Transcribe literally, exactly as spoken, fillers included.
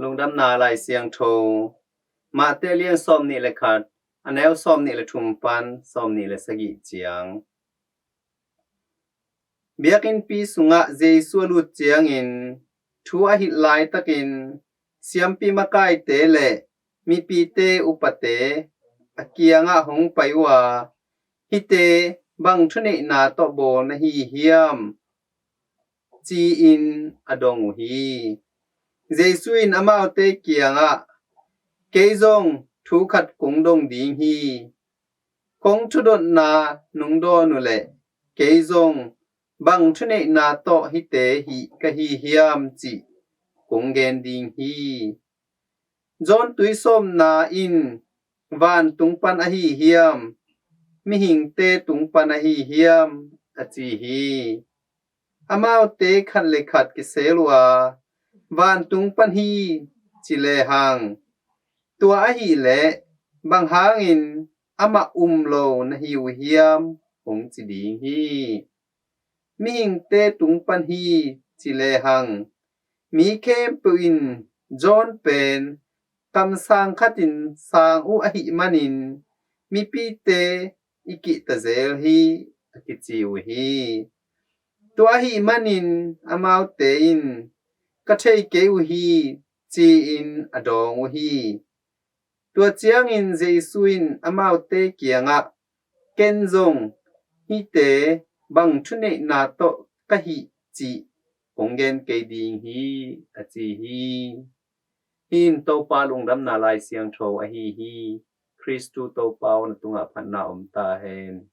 Lungdamna Lai Siangtho, Mate lian sawm nih le khat, a neu sawm nih le thum pan sawm nih le sagih ciang. Biakinnpi sungah Jesu a lut ciangin thu a hilh laitakin siampi makaite le mipite upate a kiangah hong pai uh a, "Hihte bang thuneihna tawh bawl na hi hiam?" ci-in a dong uh hi. Jesu in amaute kiangah, "Kei zong thu khat kong dong ding hi. Kong thudotna nong dawn uh leh kei zong bang thuneihna tawh hihte hih ka hi hiam cih kong gen ding hi. John tuisawpna in vantung pan ahi hiam, mihingte tung pan ahi hiam?" a ci hi. Amaute khat le khat kisel uh a, "Vantung pan hi," ci lehang, "Tua ahih leh bang hangin amah um lo na hi uh hiam?" hong ci ding hi. "Mihingte tung pan hi," ci lehang, "Mi khempeuh in John pen kamsang khatin sang uh ahih manin mipite i kihta zel hi," a kici uh hi. Tua ahih manin amaute in, "Ka thei kei uh hi," ci-in a dawng uh hi. Tua ciangin Jesu in amaute kiangah, "Ken zong hihte bang thuneihna tawh ka hih cih kong gen kei ding hi," a ci hi. Hih in Topa Lungdamna Lai Siangtho ahi hi. Khristu Topa aw, na tungah phatna om ta hen.